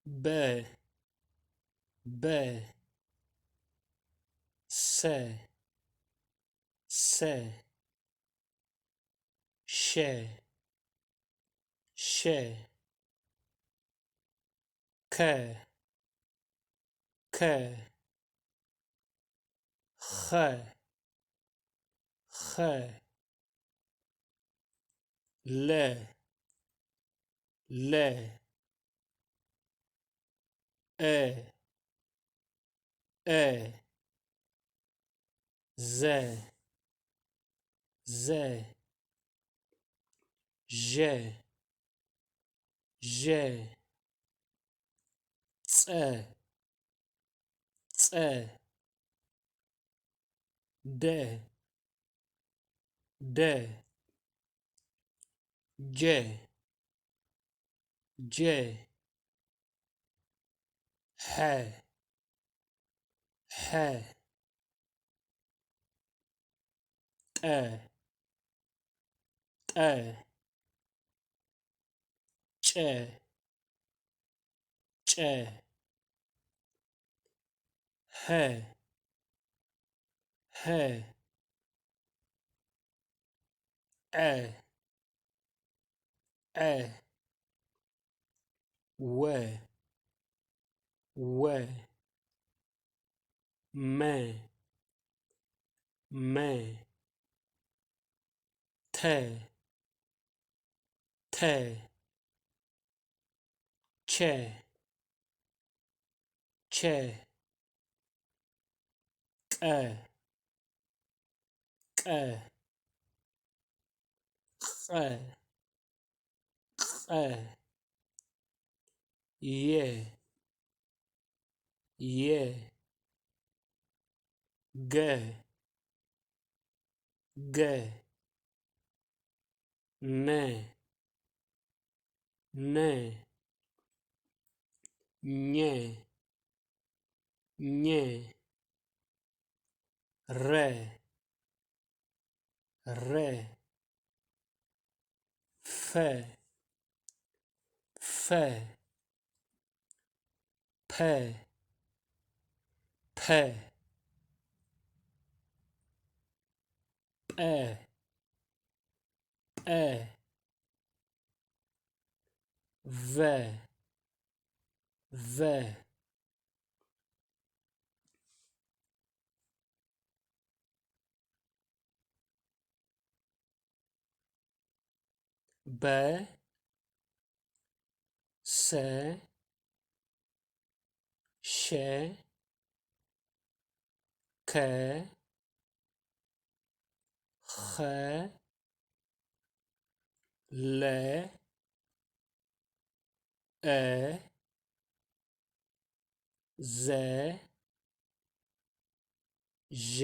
በ በ ሰ ሰ ሸ ሸ ከ ከ ኸ ኸ ለ ለ እ እ ዘ ዘ ዠ ዠ ጸ ጸ ደ ደ ጀ ጀ ሐ ሐ ጠ ጠ ጨ ጨ ሀ ሀ ዐ ዐ ወ ወ መ መ ተ ተ ቸ ቸ ቀ ቀ ቐ ቐ የ የ ገ ገ ነ ነ ኘ ኘ ረ ረ ፈ ፈ ፐ ፐ ጰ ጰ ቨ ቨ በ ሰ ሸ ከ ኸ ለ ዐ ዘ ዠ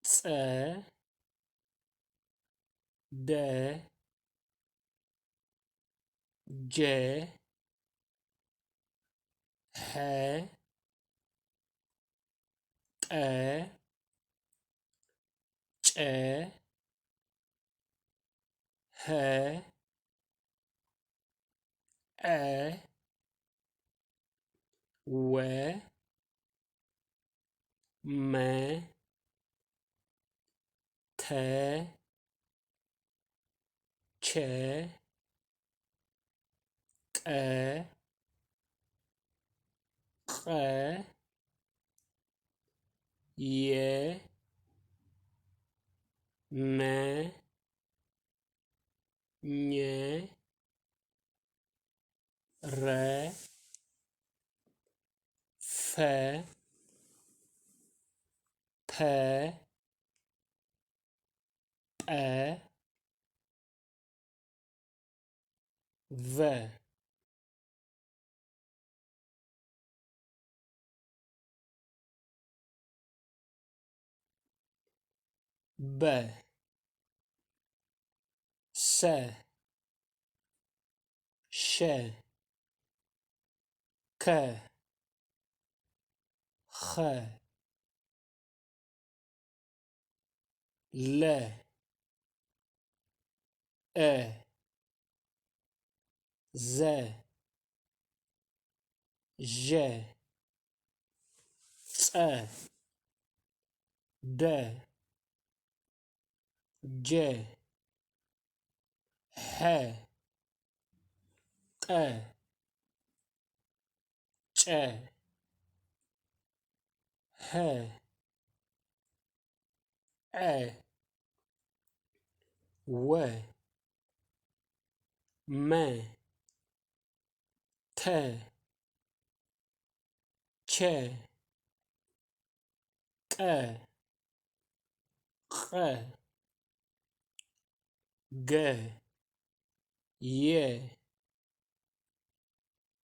ጸ ደ ጀ ሐ ጠ ጨ ሀ ዐ ወ መ ተ ቸ ቀ ቐ የ ነ ኘ ረ ፈ ፐ ጰ ቨ፣ በ፣ ሰ፣ ሸ፣ ከ፣ ኸ፣ ለ፣ እ፣ ዘ፣ ዠ፣ ጸ፣ ደ፣ ጀ፣ ሐ፣ ጠ፣ ጨ፣ ሀ፣ ዐ፣ ወ፣ መ፣ ተ፣ ቸ፣ ጠ፣ ቐ፣ ገ፣ የ፣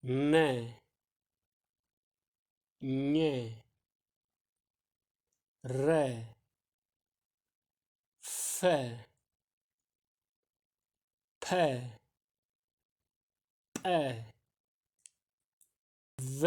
ነ፣ ኘ፣ ረ፣ ፈ፣ ፐ፣ ጳ፣ ቨ።